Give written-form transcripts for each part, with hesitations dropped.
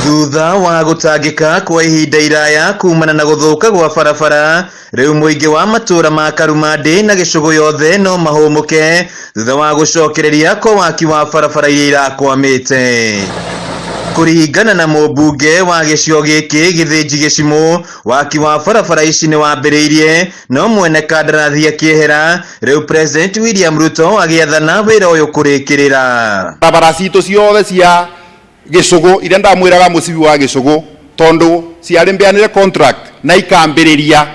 Thutha wa gũtangĩka kwa ihinda iraya kumana na gũthũka gwa barabara, rĩu mũingĩ wa matũra ma Karumandĩ na Gĩcũgũ yothe no mahũmũke thutha wa gũcokereria kwa waki wa barabara iria irakwamĩte. Kũringana na mũmbunge wa gĩcigo gĩkĩ Gĩthĩnji Gĩcimũ, waki wa barabara ici nĩ wambĩrĩirie no mwene kandarathi akĩehera, rĩu President William Ruto agĩathana wĩra ũyũ kũrĩkĩrĩra. Barabara citũ ciothe cia Gĩcũgũ iria ndamwĩraga mũcibi wa Gĩcũgũ tondu ciarĩ mbeanĩre contract na ikambĩrĩria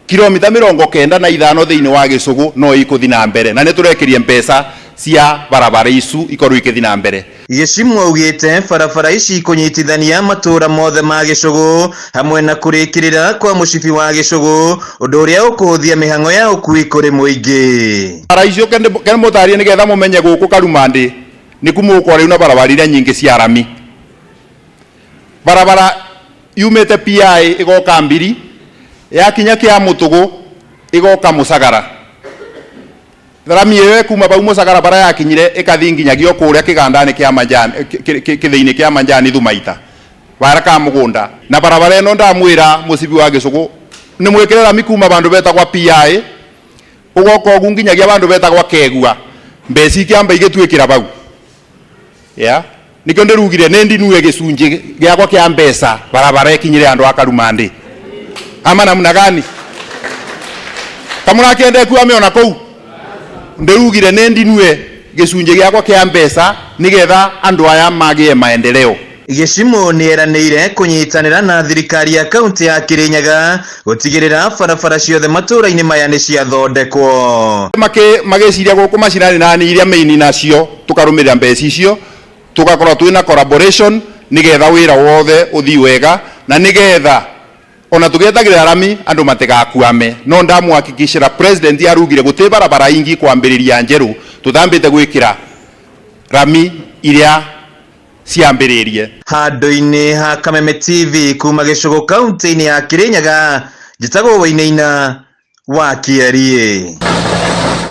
kilomita 95 thĩinĩ wa Gĩcũgũ no ikuthi na mbere na nĩtũrekerie mbeca cia barabara icu ikorwo ikithi na mbere. Gĩcimũ augĩte barabara ici ikũnyitithania matũra mothe ma Gĩcũgũ hamwe na kũrĩkĩrĩra kwa mũcibi wa Gĩcũgũ, ũndũ ũrĩa ũkũhũthia mĩhang'o ya ũkui kũrĩ mũingĩ. Bara icio ke mũtarie nĩgetha mũmenye gũkũ Karumandĩ nĩku mũgũkorwo rĩu na barabara iria nyingĩ cia rami. Barabara yumĩte PI ĩgoka Mbiri, yakinya kĩa Mũtũgũ ĩgoka Mũcagara. Rami ĩyo ĩkuma bau Mũcagara bara yakinyire ĩkathi nginyagia o kũrĩa kĩganda-inĩ kĩa majani, kĩthĩinĩ kĩa majani Thumaita, bara ka mũgũnda. Na barabara ĩno ndamwĩra mũcibi wa Gĩcũgũ nĩ mwĩkĩre rami kuma bandũ betagwa PI ũgoka ũgu nginyagia bandũ betagwa Kegua, mbeca ikĩamba igĩtuĩkĩra bau. Yeah. Nikio ndirugire nĩ ndinue gĩcunjĩ gĩakwa kĩa mbeca barabara ĩkinyĩre andũ a Karumandĩ. Ama namna gani? Kamũrakĩende kuame ona kũu? Ndĩrugire nĩ ndinue gĩcunjĩ gĩakwa kĩa mbeca nĩgetha andũ aya magĩe maendeleo. Gĩcimũ nĩeranĩire kũnyitanĩra na thirikari ya kaunti ya Kirinyaga gũtigĩrĩra barabara ciothe matũra-inĩ maya nĩ ciathondekwo. Magĩciria gũkũ macinani nani iria main nacio tũkarũmĩrĩra mbeca icio tũgakorwo twĩna collaboration nĩgetha wĩra wothe ũthiĩ wega na nĩgetha ona tũgĩetagĩrĩra rami andũ matigakuame. No ndamũhakikishĩra president arugire gũtĩ barabara ingi kwambĩrĩria njerũ tũtambĩte gwĩkĩra rami iria ciambĩrĩrie. Handũ-inĩ ha Kameme TV kuma Gĩcũgũ kaunti-inĩ ya Kirinyaga, njĩtagwo Wainaina wa Kĩeriĩ.